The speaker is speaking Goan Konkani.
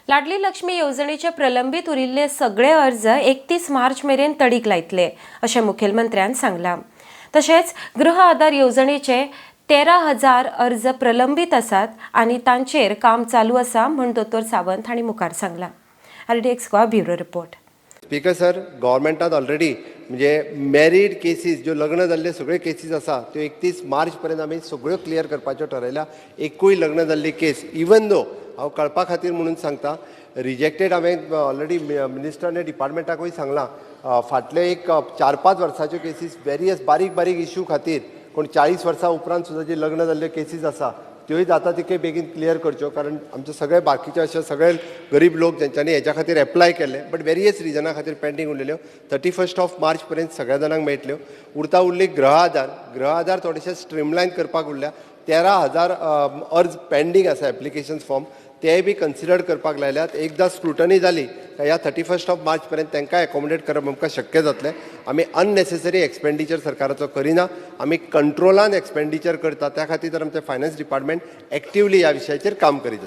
लाडली लक्ष्मी येवजणेचे प्रलंबीत उरिल्ले सगळे अर्ज 31 मार्च मेरेन तडीक लायतले अशें मुखेलमंत्र्यान सांगलां. तशेंच गृह आधार येवजणेचे 13,000 अर्ज प्रलंबीत आसात आनी तांचेर काम चालू आसा म्हूण दोतोर सावंत हांणी मुखार सांगलां. RDX Goa, bureau report. Speaker sir, गव्हर्मेंटान ऑलरेडी म्हणजे मॅरीड केसीस, ज्यो लग्न जाल्ले सगळे केसीस आसा, त्यो 31 मार्च पर्यंत आमी सगळ्यो क्लियर करपाच्यो ठरयल्या. एकूय लग्न जाल्ली केस, इवन दो हांव कळपा खातीर म्हणून सांगता, रिजेक्टेड हांवें ऑलरेडी मिनिस्टर आनी डिपार्टमेंटाकूय सांगलां, फाटले एक 4-5 वर्साच्यो केसीस वेरियस बारीक बारीक इश्यू खातीर कोण 40 वर्सां उपरांत सुद्दां जे लग्न जाल्ल्यो केसीस आसा, त्योय जाता तितके बेगीन क्लियर करच्यो, कारण आमचे सगळे बाकीचे अशे सगळे गरीब लोक जेंच्यांनी हेच्या खातीर एप्लाय केल्ले बट वेरियस रिजना खातीर पेंडींग उरलेल्यो, 31 ऑफ मार्च पर्यंत सगळ्या जाणांक मेळटल्यो. उरता उरली गृह आधार. गृह आधार थोडेशे स्ट्रीमलायन करपाक उरल्या. 13,000 अर्ज पेंडींग आसा, एप्लिकेशन फॉर्म, तेय बी कन्सिडर करपाक लायल्यात. एकदां स्क्रुटनी जाली काय ह्या 31 ऑफ मार्च पर्यंत तांकां एकोमोडेट करप आमकां शक्य जातलें. आमी अननेसेसरी एक्सपेंडिचर सरकाराचो करिना, आमी कंट्रोलान एक्सपेंडिचर करता. त्या खातीर तर आमचें फायनान्स डिपार्टमेंट एक्टिवली ह्या विशयाचेर काम करीत आसा.